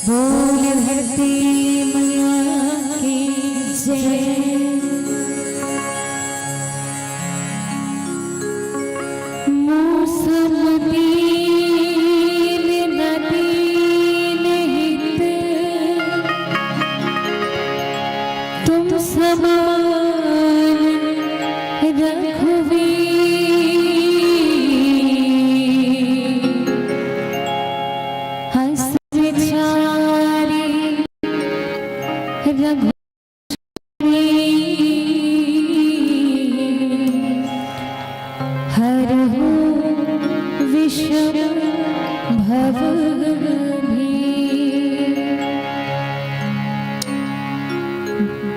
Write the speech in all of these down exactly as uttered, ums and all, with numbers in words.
बोल धरती मैया की जय। मौसम दीन न दीन हित, तुम समान रघुवीर। हंस विचारी रघुवीर, हरहु विषम भव भीर।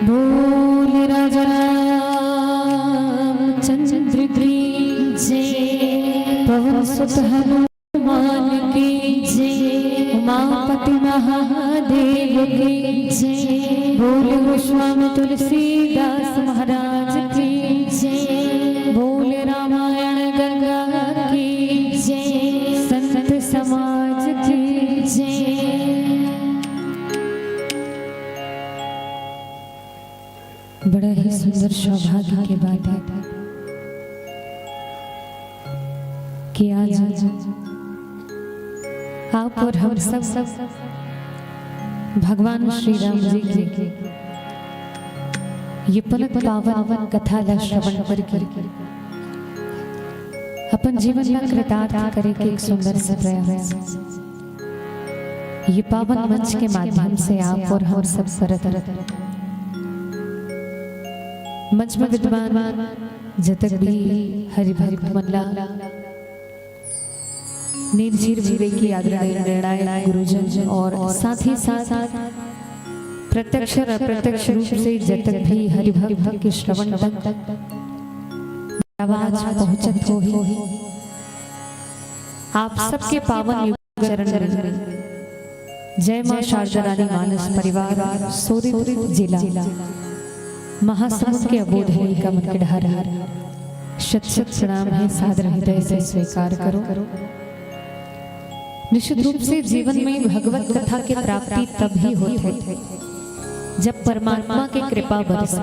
बोल राजा रामचंद्र की जय, पवन सुत हनुमान की जय, उमापति महादेव की जय, बोल गोस्वामी तुलसीदास महाराज की जय, बोल रामायण गंगा की जय, संत समाज की जय। बड़ा ही सुंदर सौभाग्य के बात है कि आज आप और हम सब भगवान श्री राम जी की ये परम पावन कथा ला श्रवण करके अपन जीवन ला कृतार्थ करे के एक सुंदर सा प्रयास। ये पावन मंच के माध्यम से आप और हम सब करत मंच में विद्यमान जतक भी हरिभक्त मन ला नींद झीर विवेकी आदरणीय निर्णायक गुरुजन और साथ ही साथ प्रत्यक्ष और अप्रत्यक्ष रूप से जतक भी हरिभक्त के श्रवण तक आवाज पहुंचत होही, आप सबके पावन युग चरण में जय मां शारदा रानी मानस परिवार, सोरित जिला महासमुंद के अबोध है का मन के ढार है। शत शत प्रणाम है, सादर हृदय से स्वीकार करो। निश्चित रूप से जीवन में भगवत कथा के प्राप्ति तब ही होथे, जब परमात्मा के कृपा बरसे।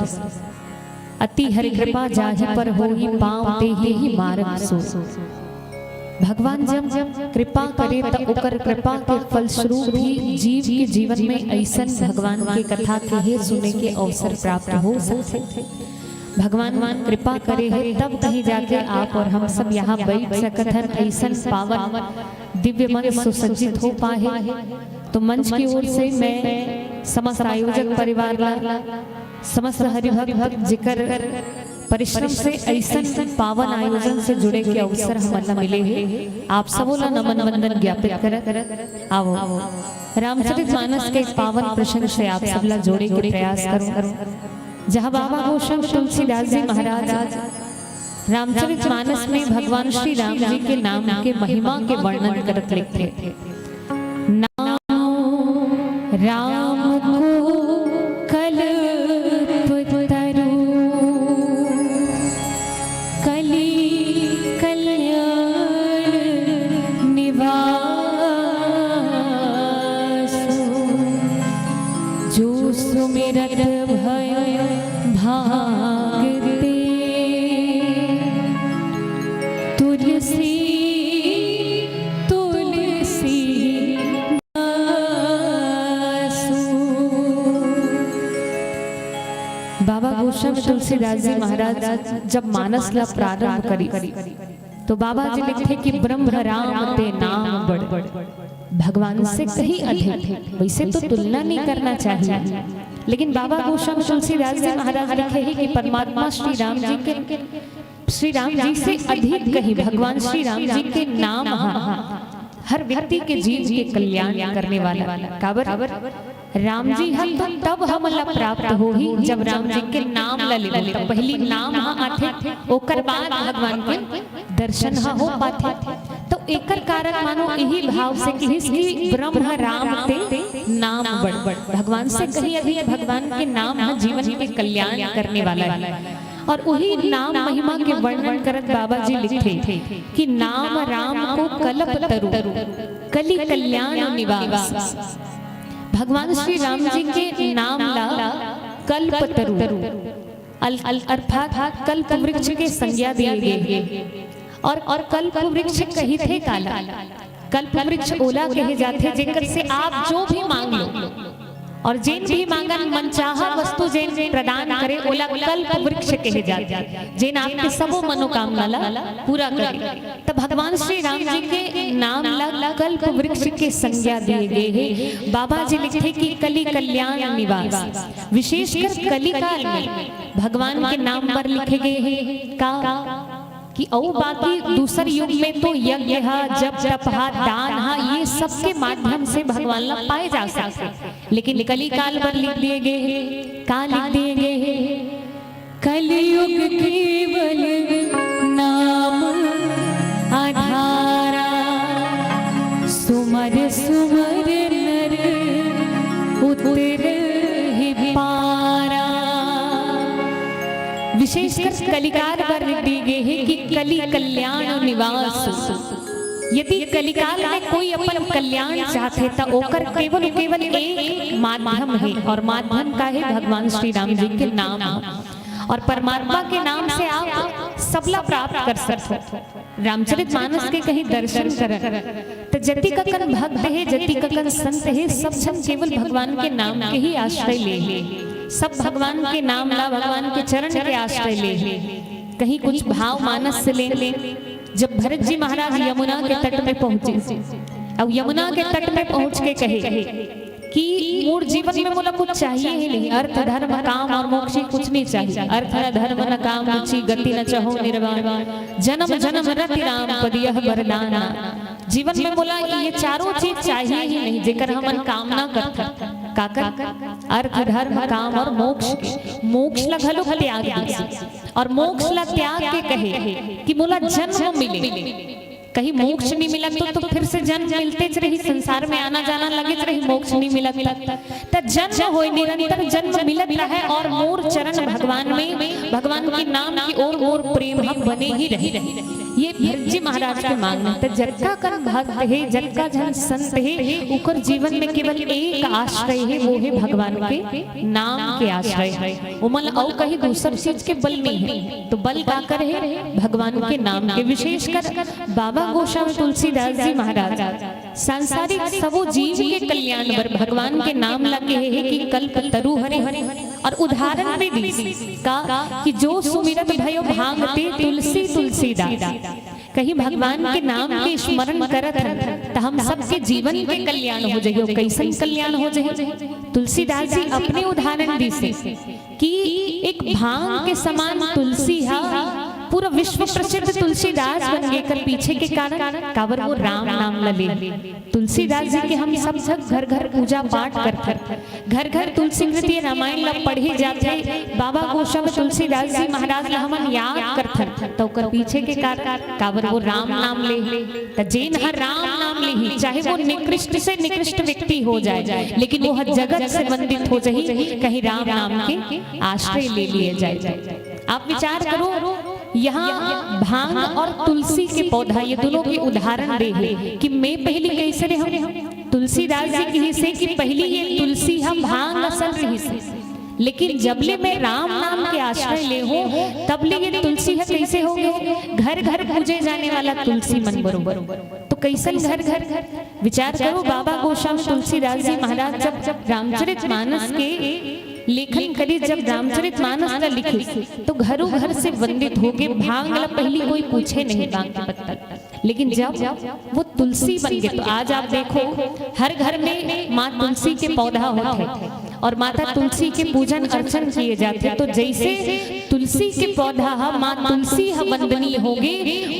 अति हरि कृपा जाहि पर होई, पाँव तेहि ही मारग सोई। भगवान जब कृपा करे, त ओकर कृपा के फलस्वरूप ही जीव के जीवन में अइसन भगवान के कथा के हे सुने के अवसर प्राप्त हो सकथे। भगवान कृपा करे हे, तब कहीं जाके आप और हम सब यहाँ बैठ सकत हन, अइसन पावन दिव्य मंच सुसज्जित हो पाए हे। तो मंच की ओर से मैं समस्त आयोजक परिवार ला, समस्त हरिभक्त, जेकर परिश्रम से अइसन पावन आयोजन से जुड़े के अवसर हमन ला मिले हे, आप सबो ला नमन वंदन ज्ञापित करत आवो, रामचरित मानस के पावन प्रसंग से आप सब ला जोड़े के प्रयास करूं, जहां बाबा गोस्वामी तुलसीदास जी महाराज रामचरित मानस में भगवान श्री राम जी के नाम के महिमा के वर्णन करत लिखथे, नाम राम को कल्प तरु, कलि कल्याण निवासो, जो सुमिरत भय भाग ते। तुलसी, तुलसी दासु। बाबा गोस्वामी तुलसीदास जी महाराज जब मानस ला प्रारंभ करी, तो बाबा जी लिखथे कि ब्रह्म राम ते नाम बड़। भगवान से कहीं अधिक, वैसे तो तुलना नहीं करना चाहिए, लेकिन बाबा गोस्वामी तुलसीदास जी महाराज लिखे हैं कि परमात्मा श्री राम जी के, श्री राम जी से अधिक कहीं भगवान श्री राम जी के नाम हा हर व्यक्ति के जीव के कल्याण करने वाला। काबर? राम जी ह तो तब हमन ला प्राप्त होही, जब राम जी के नाम ला लेबो। तो पहली नाम ह आथे, ओकर बाद भगवान के दर्शन ह हो पाथे। तो एकर कारण मानो यही भाव से किहिस कि ब्रह्म राम ते नाम बड़। भगवान से कहीं अधिक भगवान के नाम ह जीवन के कल्याण करने वाला है। और वही नाम महिमा के वर्णन करत बाबा जी लिखथे कि नाम राम को कल्प तरु, कलि कल्याण निवास। भगवान श्री राम जी के नाम ला कल्प तरु, अल-, अल-, अर्थात कल्प वृक्ष के संज्ञा दिए गए हे। और, और कल्प वृक्ष कहिथे काला? कल्प वृक्ष ओला कहे जाथे, जेकर से आप जो भी मांग लो और जेन भी मांगन, मनचाहा वस्तु जेन प्रदान करे, ओला कल्प वृक्ष कहे जाथे, जेन आपके सबो मनोकामना ला पूरा करे। त भगवान श्री राम जी के नाम ला कल्प वृक्ष के संज्ञा दिए गए हे। बाबा जी लिखथे कि कलि कल्याण निवास, विशेषकर कलिकाल में भगवान के नाम बर लिखे गए हे। का? कि अउ बाकी दूसर युग में तो यज्ञ हा, जप तप हा, दान हा, ये सबके माध्यम से भगवान ला पाए जा सकथे, लेकिन कलिकाल बर लिख दिए गए हे। का लिख दिए गए हे? कलयुग केवल नाम आधारा, सुमर सुमर नर उतरहि पारा। विशेषकर कलिकाल बर लिख दिए गए हे कि कलि कल्याण निवास। यदि कलिकाल में कोई अपन कल्याण चाहथे, त ओकर केवल, केवल एक माध्यम हे, और माध्यम का हे? भगवान श्री राम जी के नाम। और परमात्मा के नाम से आप सबला प्राप्त कर सकथो। रामचरित मानस के कहीं दर्शन करन, त जतिक अकन भक्त हे, जतिक अकन संत हे, सब झन केवल भगवान के नाम के ही आश्रय ले हे। सब भगवान के नाम ला, भगवान के चरण के आश्रय ले हे। कहीं कुछ भाव मानस से ले, जब भरत जी महाराज यमुना के तट में पहुंचे, अब यमुना के तट में पहुंच के कहे कि मोर जीवन में मोला कुछ चाहिए ही नहीं, अर्थ, धर्म, काम और मोक्ष, कुछ नहीं चाहिए। अर्थ न धर्म न काम रुचि, गति न चहो निर्वाण, जन्म जन्म रति राम पद यह वरदान। जीवन में मोला ये चारों चीज चाहिए ही नहीं, जेकर हमन कामना करथन। काकर? अर्थ, धर्म, काम और मोक्ष के। मोक्ष ला घलो त्याग दीस, और मोक्ष ला त्याग के कहे कि मोला जन्म मिले। कहीं मोक्ष नहीं मिलत तो, तो फिर से जन्म मिलतेच रही, संसार में आना जाना लगेच रही, मोक्ष नहीं मिलत त। त जन्म होय, निरंतर जन्म मिलत रहे और मोर चरण भगवान में, भगवान के नाम की ओर मोर प्रेम ह बने ही रहे। ये भरत जी महाराज के मांग में त जतका कन भक्त हे, जतका झन संत हे, ओकर जीवन में केवल एक आश्रय हे, वो हे भगवान के नाम के आश्रय। ओमन अउ कहीं दूसर चीज के बल नहीं हे, तो बल काकर हे? भगवान के नाम के। विशेषकर बाबा गोस्वामी तुलसीदास जी महाराज सांसारिक सबो जीव के कल्याण बर भगवान के नाम ला कहे हे कि कल्प तरु हरे, और उदाहरण भी दिस का कि जो सुमिरत भयो भांग ते तुलसी तुलसीदास। कहीं भगवान के नाम के स्मरण करत हन त हम सबके जीवन के कल्याण हो जाही। अउ कइसन कल्याण हो जाही? तुलसीदास जी अपने उदाहरण दिस कि एक भांग के समान तुलसी हा पूरा विश्व प्रसिद्ध तुलसीदास बन गे। एकर पीछे के कारण काबर? वो राम नाम ला ले। तुलसीदास जी के हम सब झन घर घर पूजा पाठ करथन, घर घर तुलसी कृति रामायण ला पढ़े जाथे। बाबा गोस्वामी तुलसीदास जी महाराज ला हमन याद करथन, त ओकर पीछे के कारण काबर? वो राम नाम ले। त जेन ह राम नाम लेही, चाहे वो निकृष्ट से निकृष्ट व्यक्ति हो जाए, लेकिन वो ह जगत से वंदित हो जाही, कहीं राम नाम के आश्रय ले लिए जाए। आप विचार करो, यहाँ भांग और तुलसी के पौधा, ये दोनों के उदाहरण दे हे कि मैं पहिली कइसे रहूं। तुलसीदास जी कहिस हे कि पहिली ये तुलसी ह भांग असन रहिस हे, लेकिन जब ले मैं राम नाम के आश्रय ले हूं, तब ले ये तुलसी ह कइसे हो गे? घर घर पूजे जाने वाला तुलसी मन बरोबर। तो कइसन घर घर? विचार करो, बाबा गोस्वामी तुलसीदास जी महाराज जब रामचरित मानस के लेखन करिस, जब रामचरित मानस ला लिखिस, तो घरों घर से वंदित हो गे। भांग ला पहिली कोई पूछे नहीं, भांग के पत्ता। लेकिन जब वो तुलसी बन गे, तो आज आप देखो, हर घर में माँ तुलसी के पौधा होथे और माता तुलसी के पूजन अर्चन किए जाथे। तो जइसे तुलसी के पौधा ह, माँ तुलसी ह वंदनीय हो गे,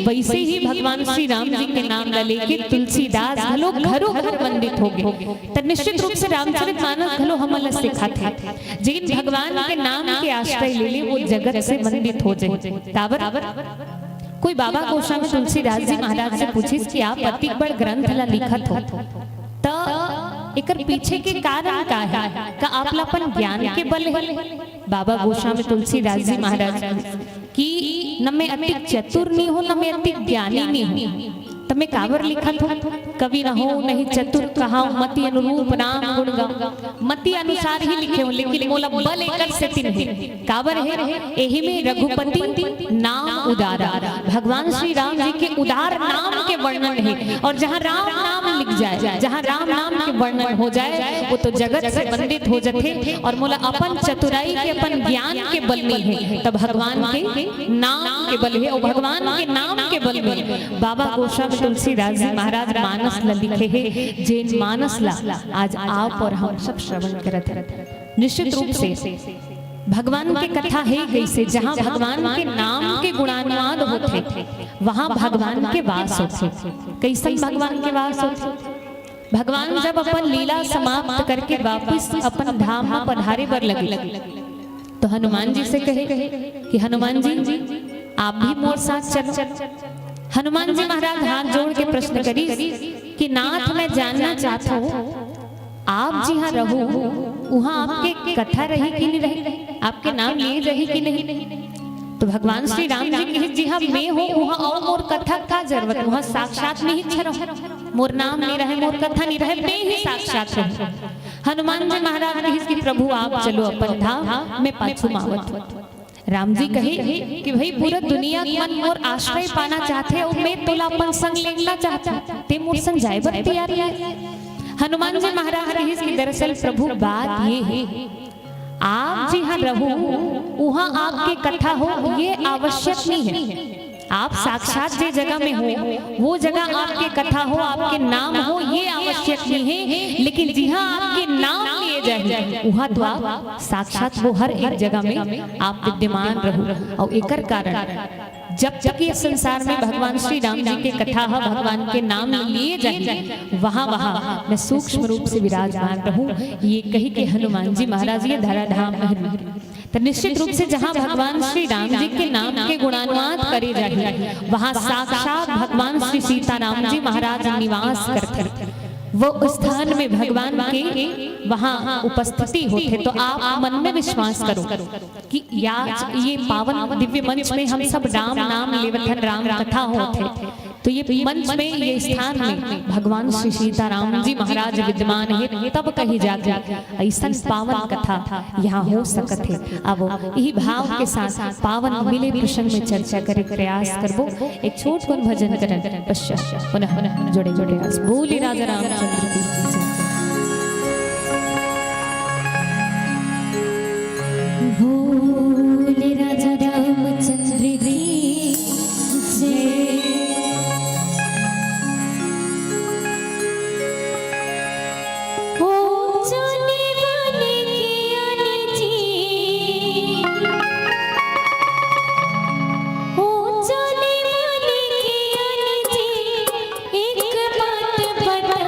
वइसे ही भगवान श्री राम जी के नाम ला लेके तुलसीदास घलो घरों घर वंदित हो गे। त निश्चित रूप से रामचरित मानस घलो हमन ला सिखाथे, जेन भगवान के नाम के आश्रय ले ले, वो जगत से वंदित हो जाए। काबर? कोई बाबा गोस्वामी तुलसीदास जी महाराज से पूछिस कि आप अतिक बड़ ग्रंथ ला लिखत हो, त एकर पीछे के कारण का हे? का आप ला अपन ज्ञान के बल हे? बाबा गोस्वामी तुलसीदास जी महाराज कि न मैं अतिक चतुर नहीं हूँ, न मैं अतिक ज्ञानी नहीं हूँ, त मैं काबर लिखत हूँ? कवि न होऊं नहीं चतुर कहाऊं, मति अनुरूप राम गुण गाऊं। मति अनुसार ही लिखे हूं, लेकिन मोला बल एकर सेतिन हे। काबर हे? एही में रघुपति नाम उदारा, भगवान श्री राम जी के उदार नाम के वर्णन हे। और जहां राम नाम लिख जाए, जहां राम नाम के वर्णन हो जाए, वो तो जगत से वंदित हो जाथे। और मोला अपन चतुराई के, अपन ज्ञान के बल नहीं हे, त भगवान के नाम के बल हे। और भगवान के नाम के बल में बाबा गोस्वामी तुलसीदास जी महाराज मानस ला लिखे हे, जेन मानस ला आज आप और हम सब श्रवण करत हन। निश्चित रूप से भगवान के कथा हे कइसे, जहां भगवान के नाम के गुणानुवाद होथे, वहां भगवान के वास होथे। कइसन भगवान के वास होथे? भगवान जब अपन लीला समाप्त करके वापिस अपन धाम में पधारे बर लगे, तो हनुमान जी से कहे कि हनुमान जी, आप भी मोर साथ चलो। हनुमान जी महाराज हाथ जोड़ के प्रश्न करिस कि नाथ, मैं जानना चाहत हूँ, आप जिहाँ रहू, उहाँ आपके कथा रही कि नहीं रही, आपके नाम लिए जाही कि नहीं? तो भगवान श्री राम जी कहिस, जिहाँ मैं हूँ, उहाँ अउ मोर कथा का जरूरत, उहाँ साक्षात मैं ही रहूँ। मोर नाम नहीं रहे, मोर कथा नहीं रहे, मैं ही साक्षात रहूँ। हनुमान जी महाराज कहिस कि प्रभु आप चलो अपन धाम, मैं पाछू म आवत हूँ। राम जी कहे कि भाई, पूरा दुनिया के मन मोर आश्रय पाना चाहथे अउ मैं तोला अपन संग लेगना चाहत हूँ, ते मोर संग जाए बर तैयार नहीं। हनुमान जी महाराज कहिस कि दरअसल प्रभु, बात ये हे, आप जिहाँ रहू, उहाँ आपके कथा हो, ये आवश्यक नहीं है। आप साक्षात जे जगह में हो, वो जगह आपके कथा हो, आपके नाम हो, ये आवश्यक नहीं है, लेकिन जिहाँ आपके नाम लिए जाही, उहाँ तो आप साक्षात वो हर एक जगह में आप विद्यमान रहू। अउ एकर कारण जब तक ये संसार में भगवान श्री राम जी के कथा ह, भगवान के नाम लिए जाही, वहाँ वहाँ मैं सूक्ष्म रूप से विराजमान रहूँ, ये कहि के हनुमान जी महाराज ये धराधाम में हनुमान। तो निश्चित रूप से जहाँ भगवान श्री राम जी के नाम के गुणानुवाद करे जाही, वहाँ साक्षात भगवान श्री सीताराम जी महाराज निवास करथे। वो स्थान में भगवान के वहाँ उपस्थिति होथे। तो आप मन में विश्वास करो कि या ये पावन दिव्य मंच में हम सब राम नाम लेवत हन, राम कथा होथे। तो ये मंच में, ये स्थान में भगवान श्री सीताराम जी महाराज विद्यमान हे, तब कही जाथे अइसन पावन कथा यहाँ हो सकत हे। अब यही भाव के साथ पावन मिले प्रसंग में चर्चा करे के प्रयास करबो। एक छोट कन भजन करन पश्चात पुनः जुड़े जुड़े आस। बोले राजा रामचंद्र की जय। बोले राजा रामचंद्र की जय। ओ चोने वाले के आने जी, ओ चोने वाले के आने जी, एक बात बता।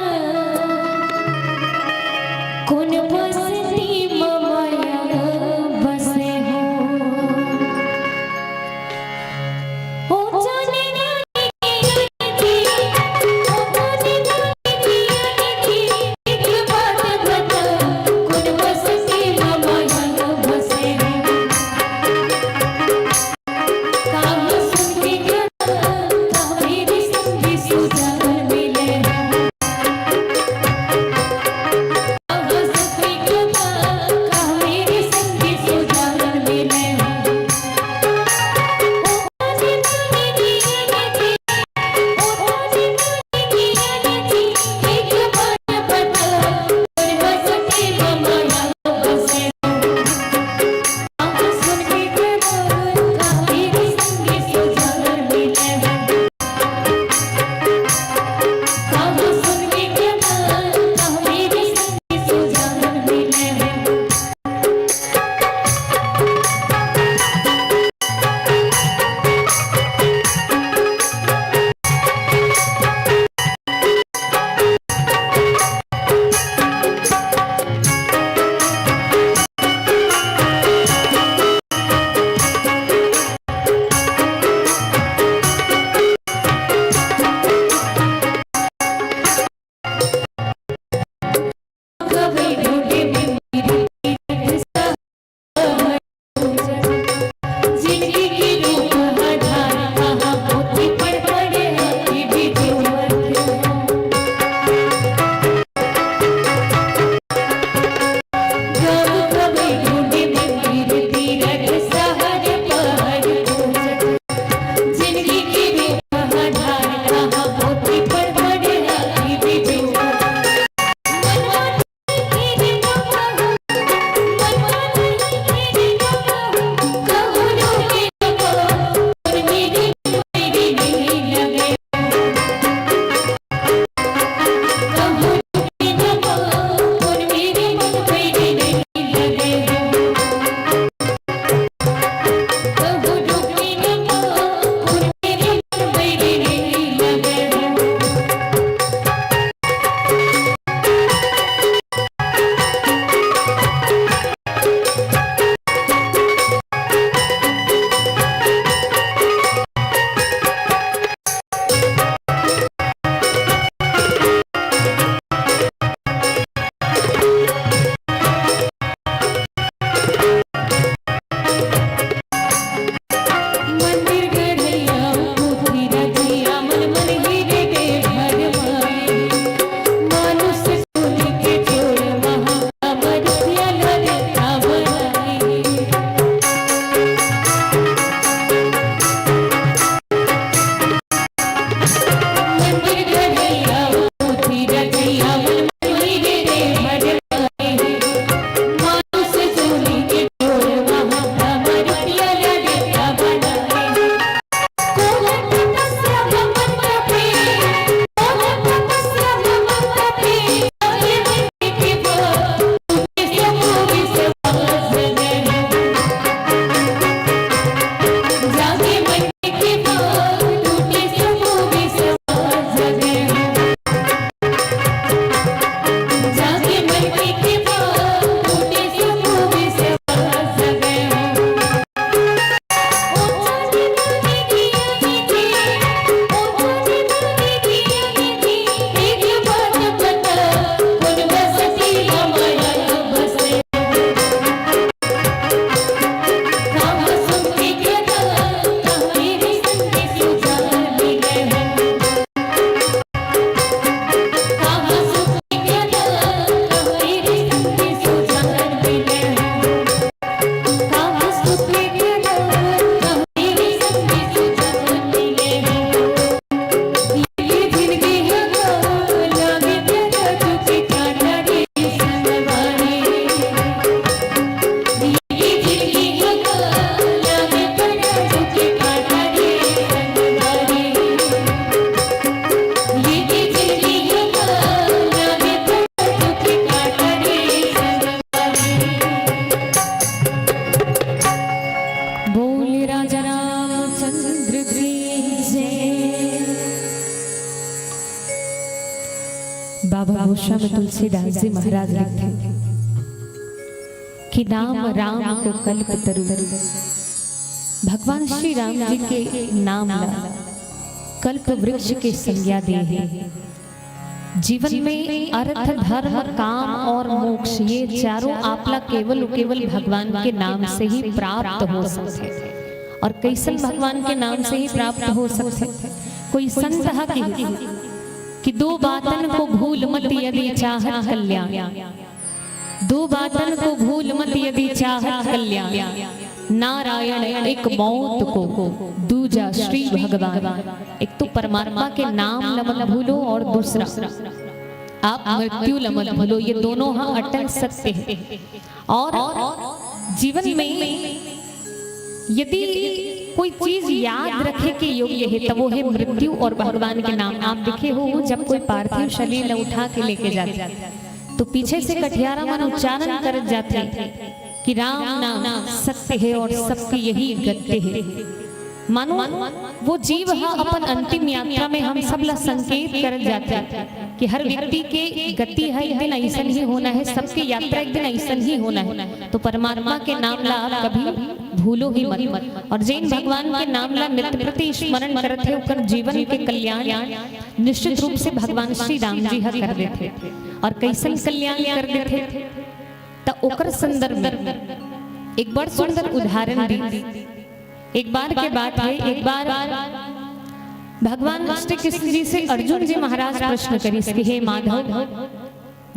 में तुलसीदास जी महाराज लिखथे कि नाम राम को कल्प तरु, भगवान श्री राम जी के नाम ला कल्प वृक्ष के संज्ञा दे हे। जीवन में अर्थ, धर्म, काम और मोक्ष, ये चारों आपला केवल, केवल भगवान के नाम से ही प्राप्त हो सकथे। और कइसन भगवान के नाम से ही प्राप्त हो सकथे? कोई संत ह कहिस कि दो बातन को भूल मत यदि चाहत कल्याण, दो बातन को भूल मत यदि चाहत कल्याण, नारायण एक मौत को, दूजा श्री भगवान। एक तो परमात्मा के नाम ल मत भूलो और दूसरा आप मृत्यु ल मत भूलो। ये दोनों ह अटल सत्य हे। और जीवन में यदि कोई चीज याद रखे के योग्य हे, त वो हे मृत्यु और भगवान के नाम। आप देखे हो, जब कोई पार्थिव शरीर ल उठा के लेके जाथे, तो पीछे से कठियारा मन उच्चारण करत जाथे कि राम नाम सत्य हे और सबके यही गत्य हे। मानो वो जीव ह अपन अंतिम यात्रा में हम सब ला संकेत करत जाथे कि हर व्यक्ति के गति ह एक दिन अइसन ही होना हे, सबके यात्रा एक दिन अइसन ही होना हे। तो परमात्मा के नाम ला आप कभी भूलो ही मत। और जेन भगवान के नाम ला नित्य प्रति स्मरण करत हे, ओकर जीवन के कल्याण निश्चित रूप से भगवान श्री राम जी ह कर देथे। और कइसन कल्याण कर देथे, त ओकर संदर्भ में एक बड़ सुंदर उदाहरण दी। एक बार के बात हे, एक बार भगवान श्री कृष्ण जी से अर्जुन जी महाराज प्रश्न करिस कि हे माधव,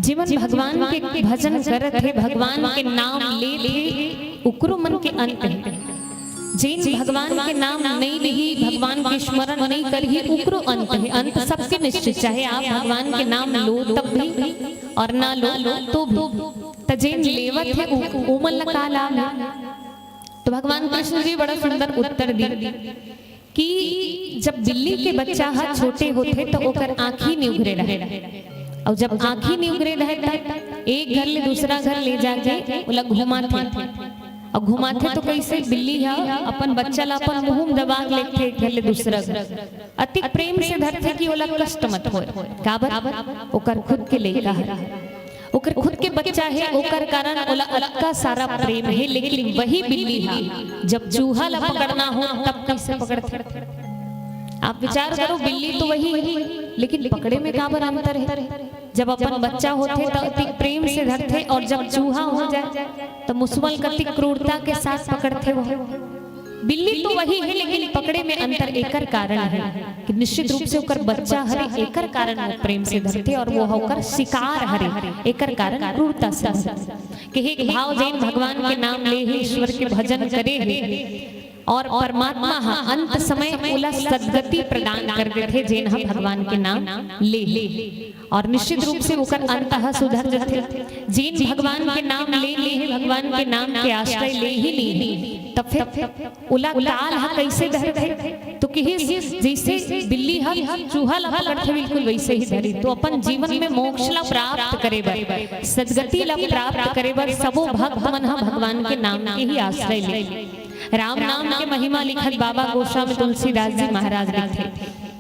जेमन भगवान के भजन करत हे, भगवान के नाम लेत हे, उकरो मन के अंत हे। जेन भगवान के नाम नइ लिही, भगवान के स्मरण नइ करही, उकरो अंत हे। अंत सबके निश्चित, चाहे आप भगवान के नाम लो तब भी और ना लो तो भी। त जेन लेवत हे, उ-, ओमन ला का लाभ हे? तो भगवान कृष्ण जी बड़ा सुंदर उत्तर दी कि जब बिल्ली के बच्चा ह छोटे होथे, त ओकर आँखी निउघरे रहे, अउ जब आँखी निउघरे रहे, त एक घर ले दूसरा घर ले जाके ओला घुमाथे, अउ घुमाथे तो कइसे? बिल्ली ह अपन बच्चा ला अपन मुंह में दबा के लेथे, एक घर ले दूसरा घर, अतिक प्रेम से धरथे कि ओला कष्ट मत होय। काबर? ओकर खुद के लइका हरे, ओकर खुद के बच्चा हे, ओकर कारण ओला अतका सारा प्रेम हे। लेकिन वही बिल्ली ह जब चूहा ला पकड़ना हो, तब कइसे पकड़थे? आप विचार करो, बिल्ली तो वही हे, लेकिन पकड़े में काबर अंतर हे? जब अपन बच्चा होथे, त अतिक प्रेम से धरथे, और जब चूहा हो जाए, त मुसवा ल कतिक क्रूरता के साथ पकड़थे वो। बिल्ली तो वही हे, लेकिन पकड़े में अंतर। एकर कारण हे कि निश्चित रूप से ओकर बच्चा हरे, एकर कारण वो प्रेम से धरथे, और वो ओकर शिकार हरे, एकर कारण क्रूरता से धरथे। कि हे भाव, जेन भगवान के नाम ले हे, ईश्वर के भजन करे हे, और परमात्मा ह अंत समय ओला सद्गति प्रदान कर देथे, जेन ह भगवान के नाम ले हे। और निश्चित रूप से ओकर अंत ह सुधर जथे। जेन भगवान के नाम ले ले हे, भगवान के नाम के आश्रय ले ही ले हे, तब फिर ओला काल ह कइसे धरथे? तो किहिस, जइसे बिल्ली ह चूहा ला पकड़थे, बिल्कुल वइसे ही धरी। तो अपन जीवन में मोक्ष ला प्राप्त करे बर, सद्गति ला प्राप्त करे बर सबो भक्त मन ह भगवान के नाम के ही आश्रय ले। राम नाम के महिमा लिखत बाबा गोस्वामी तुलसीदास जी महाराज लिखथे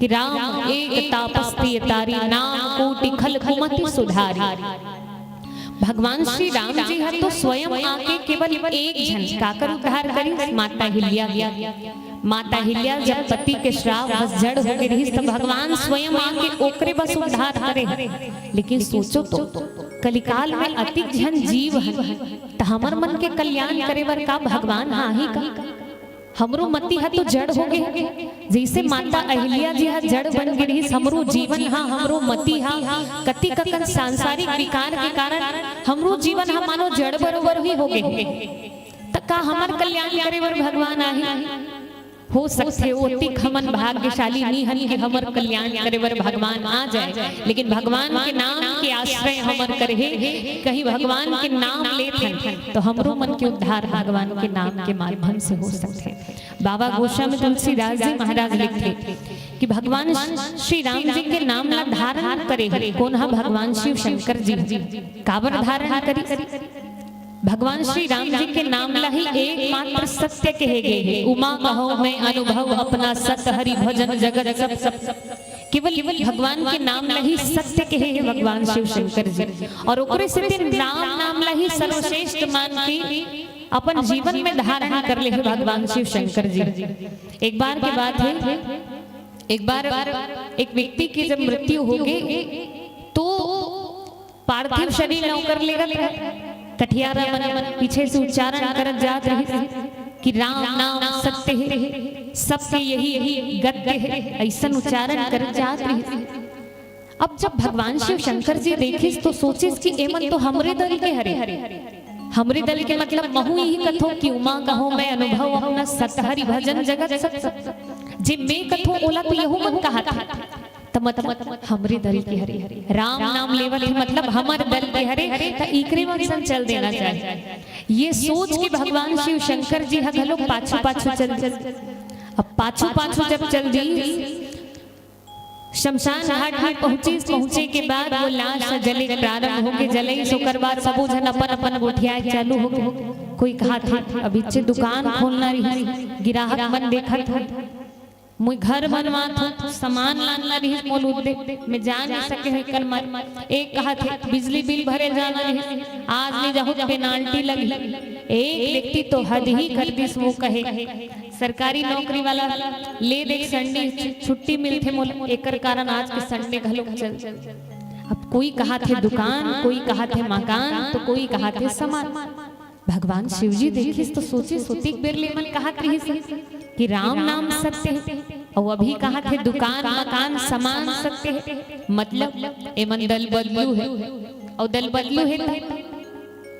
कि राम एक तापस प्रिय तारी, नाम कोटि खल कुमति सुधारी। भगवान श्री राम जी ह तो स्वयं आके केवल एक झन काकर उद्धार करिस? माता अहिल्या के। माता अहिल्या जब पति के श्राप बस जड़ होके रहिस, त भगवान स्वयं आके ओकरे बस उद्धार करे। लेकिन सोचो तो, कलिकाल में अतिक झन जीव हन, त हमर मन के कल्याण करे बर का भगवान ह आही का? हमरो मति ह तो जड़ होगे। जइसे माता अहिल्या जी ह जड़ बन गे रिहिस, हमरो जीवन ह, हमरो मति ह, कतिक अकन सांसारिक विकार के कारण हमरो जीवन ह मानो जड़ बरोबर ही होगे। त का हमर कल्याण करे बर भगवान आही? हो सकथे, ओतिक हमन भाग्यशाली नी हन कि हमर कल्याण करे बर भगवान आ जाए, लेकिन भगवान के नाम के आश्रय हमर करे हे, कहीं भगवान के नाम लेत हन, तो हमरो मन के उद्धार भगवान के नाम के माध्यम से हो सकथे। बाबा गोस्वामी तुलसीदास जी महाराज लिखथे कि भगवान श्री राम जी के नाम ला धारण करे हे। कोन ह? भगवान शिव शंकर जी। काबर धारण करिस? भगवान श्री राम जी के नाम ला ही एकमात्र सत्य कहे गए हे। उमा कहो मैं अनुभव अपना सत, हरि भजन जगत सब सब। केवल भगवान के नाम ला ही सत्य कहे हे भगवान शिव शंकर जी। और ओकरे सेती राम नाम ला ही सर्वश्रेष्ठ मान के अपन जीवन में धारण कर ले हे भगवान शिव शंकर जी। एक बार के बात हे, एक बार एक व्यक्ति की जब मृत्यु होगे तो पार्थिव शरीर ला ओकर लेगत रहे, कठियारा मन पीछे से उच्चारण करत जात रहिस कि राम नाम सत्य हे, सबके यही गत्य हे, अइसन उच्चारण करत जात रहिस। अब जब भगवान शिव शंकर जी देखिस तो सोचिस कि एमन तो हमरे दल के हरे, हमरे दल के मतलब महू यही कथों कि उमा कहो मैं अनुभव अपना सत, हरि भजन जगत सब सब। जे मैं कथों ओला तो यहू मन कहाथे, त मतलब हमरे दल के हरे, राम नाम लेवत हे मतलब हमर दल के हरे, त इकरे मन संग चल देना चाही। ये सोच के भगवान शिव शंकर जी ह घलो पाछू पाछू चल दिस। अब पाछू पाछू जब चल दिस, शमशान घाट में पहुंचिस, पहुंचे के बाद वो लाश जले प्रारंभ होगे, जलइस, ओकर बाद सबो झन अपन अपन गोठियाए चालू होगे। कोई कहाथे अभी चे दुकान खोलना रहिस, गिराहक मन देखत हे, मोर घर बनवात हों, सामान लानना रहिस मोला उदे, मैं जा नइ सके हों एकर मन। एक कहाथे बिजली बिल भरे जाना रहिस, आज नइ जाहूं त पेनाल्टी लगही। एक व्यक्ति तो हद ही कर दिस, वो कहे सरकारी नौकरी वाला ले देख संडे छु-, छुट्टी मिलथे मोला, एकर कारण आज के संडे घलो चल। अब कोई कहाथे दुकान, कोई कहाथे मकान, तो कोई कहाथे सामान। भगवान शिव जी देखिस तो सोचिस, ओतिक बेर ले एमन कहात रहिस कि राम नाम सत्य हे, अउ अभी कहाथे दुकान, मकान, सामान सत्य हे। मतलब एमन दल बदलू हे, अउ दल बदलू हे त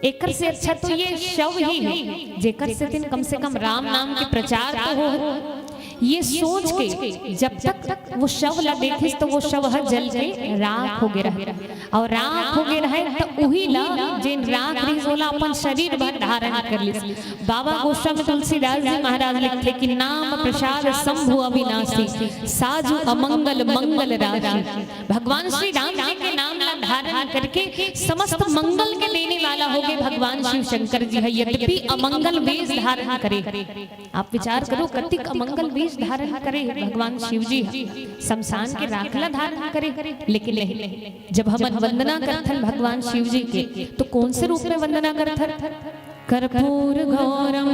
एकर से अच्छा तो ये शव ही हे, जेकर सेती कम से कम राम नाम के प्रचार तो हो। ये सोच के जब तक वो शव ला देखिस तो वो शव ह जल के राख होगे रहे, अउ राख होगे रहे त उही ला जेन राख रहिस ओला अपन शरीर भर धारण कर लिस। बाबा गोस्वामी तुलसीदास जी महाराज लिखथे कि नाम प्रसाद शंभु अविनाशी, साजु अमंगल मंगल राशि। भगवान श्री राम जी के नाम ला धारण करके समस्त मंगल के देने वाला होगे भगवान शिव शंकर जी ह। यद्यपि अमंगल वेश धारण करे, आप विचार करो कतिक अमंगल वेश धारण करे भगवान शिव जी ह, शमशान के राख ला धारण करे, लेकिन नहीं, जब हमन वंदना करथन भगवान शिव जी के तो कौन से रूप में वंदना करथन? कर्पूर घोरम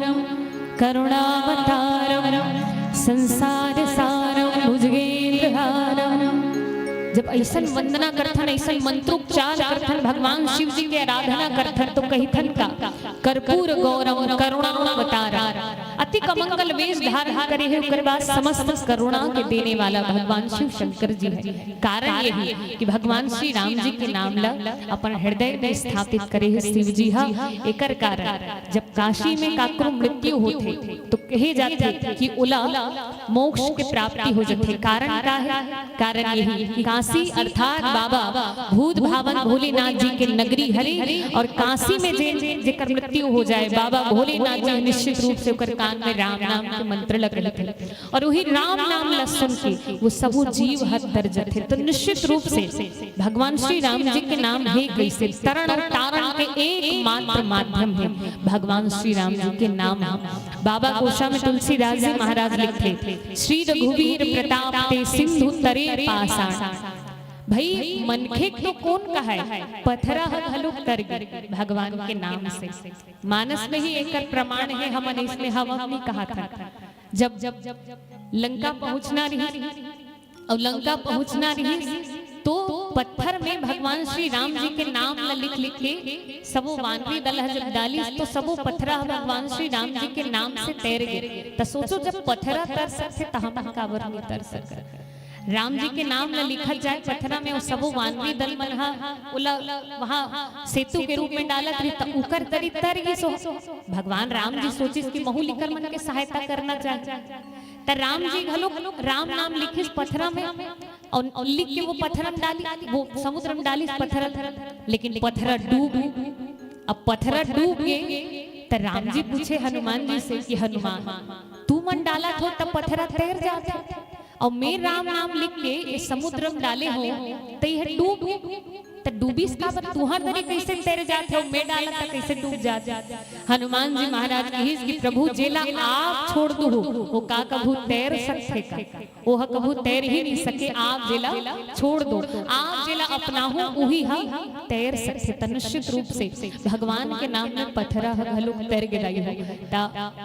करुणावतारम संसार सारम भुजगेंद्र हारम। जब अइसन वंदना करथन, अइसन मंत्रोच्चार करथन, भगवान शिव जी के आराधना करथन तो कहिथन का, कर्पूर घोरम करुणावतारम। अतिक अमंगल वेश धारण करे हे, ओकर बाद समस्त करुणा के देने वाला भगवान शिव शंकर जी हे। कारण यही कि भगवान श्री राम जी के नाम ला अपन हृदय में स्थापित करे हे शिव जी ह। एकर कारण जब काशी में काकरो मृत्यु होथे तो कहे जाथे कि ओला मोक्ष के प्राप्ति हो जाथे। कारण का हे? कारण यही कि काशी अर्थात बाबा भूत भावन भोलेनाथ जी के नगरी हरे, अउ काशी में जे जेकर मृत्यु हो जाए, बाबा भोलेनाथ जी निश्चित रूप से ओकर कान में राम नाम के मंत्र लग लेथे, अउ वही राम नाम ला सुन के वो सबो जीव हत डर जाथे। तो निश्चित रूप से भगवान श्री राम जी के नाम हे कइसे तरण अउ तारण के एकमात्र माध्यम हे भगवान श्री राम जी के नाम ह। बाबा गोस्वामी तुलसीदास जी महाराज लिखथे, श्री रघुवीर प्रताप ते सिंधु तरे पाषाण। भई मनखे तो कोन कहय, पथरा ह घलो तर गे भगवान के नाम से। मानस में ही एकर प्रमाण हे, हमन इसने हवा नहीं कहाथन। जब जब लंका पहुंचना रहिस, अउ लंका पहुंचना रहिस तो पत्थर में भगवान श्री राम जी के नाम ल लिख लिख के सबो वानरी दल ह जब डालिस तो सबो पथरा ह भगवान श्री राम जी के नाम से तैर गे। त सोचो, जब पथरा तर सकथे त हमन काबर नहीं तर सकत? राम जी के नाम ल लिखत जाए पथरा में, वो सबो वानरी दल मन ह ओला वहां सेतु के रूप में डालत रही त उकर तरी तर गिस। भगवान राम जी सोचिस कि महू ल इकर मन के सहायता करना चाही। त राम जी घलो राम नाम लिखिस पथरा में, अउ लिख के वो पथरा में डाली, वो समुद्र में डालिस पथरा, लेकिन पथरा डूब गे। अब पथरा डूब गे त राम जी पूछे हनुमान जी से कि हनुमान, तुमन डालत हो त पथरा तैर जाथे, अउ मैं राम नाम लिख के ये समुद्र में डाले हो त ये डूब गे। त डूबिस काबर? तुंहर दरी कइसे तैर जात हे, मैं डालत त कइसे डूब जात? हनुमान जी महाराज कहिस कि प्रभु, जेला आप छोड़ दुहू, वो का कभू तैर सकथे का? ओह कभू तैर ही नहीं सके। आप जेला छोड़ दो, आप जेला अपनाहू, उही ह तैर सकथे। त निश्चित रूप से भगवान के नाम में पथरा ह घलोक तैर गे दाई हो। त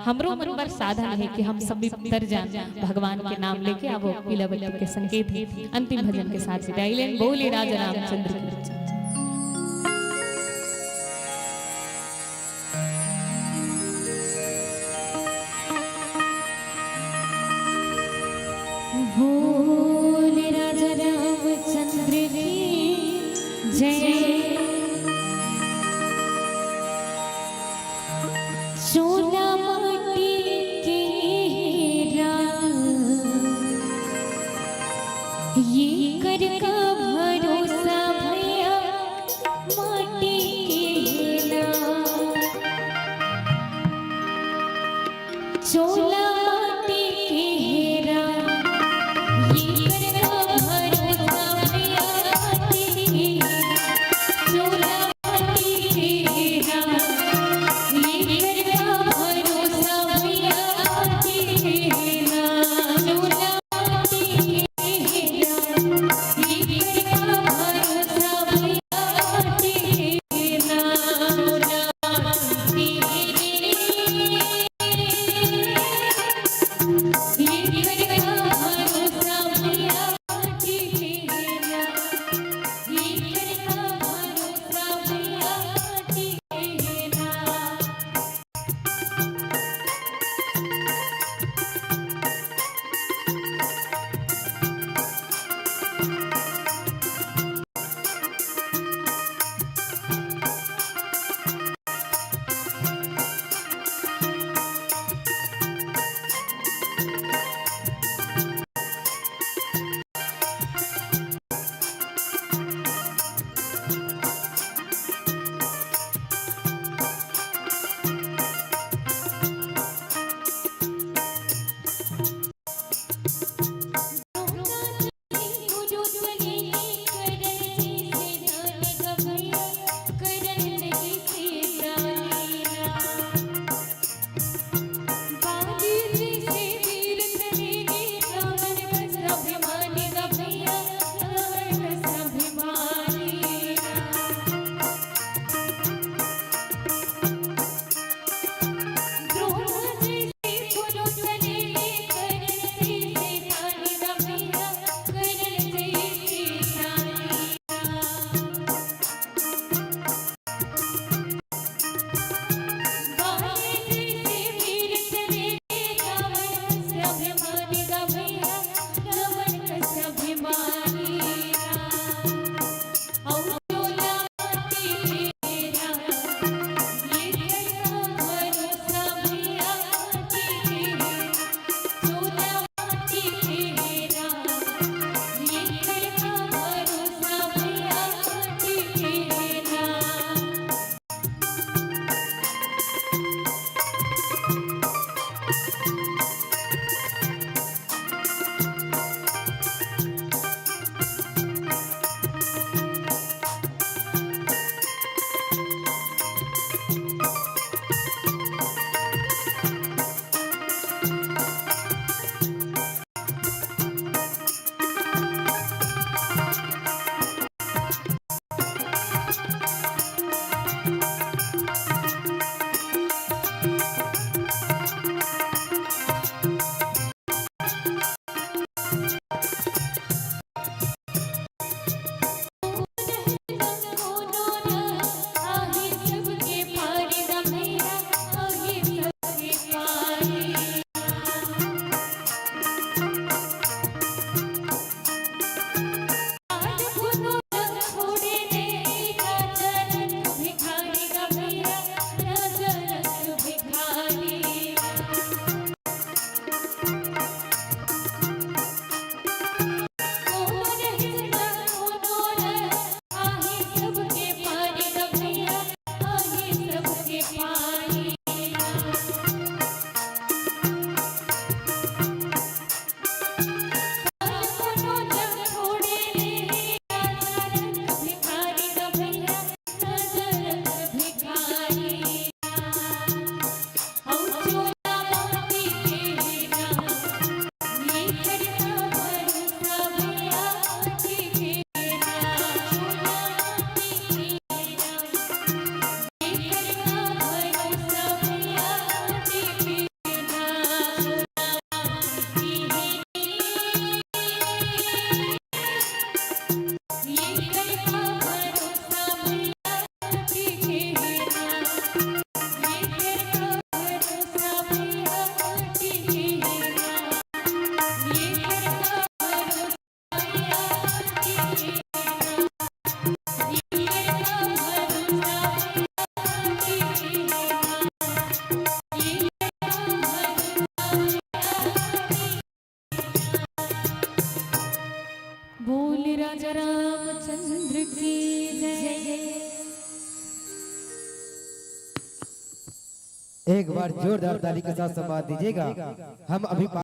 हमरो मन बर साधन हे कि हम सब भी तर जान भगवान के नाम लेके। अब पीलावती के संकेत हे, अंतिम भजन के साथ विदाई लेन। बोले राजा रामचंद्र की जय। बोल राजा रामचंद्र की जय। चोला माटी के हीरा, ये कर का भरोसा भैया, माटी के हीरा। चोला माटी के हीरा, ये कर का भरोसा भैया, माटी के हीरा। चोला रामचंद्र की जय। एक बार जोरदार ताली के साथ सम्मान दीजिएगा। हम अभी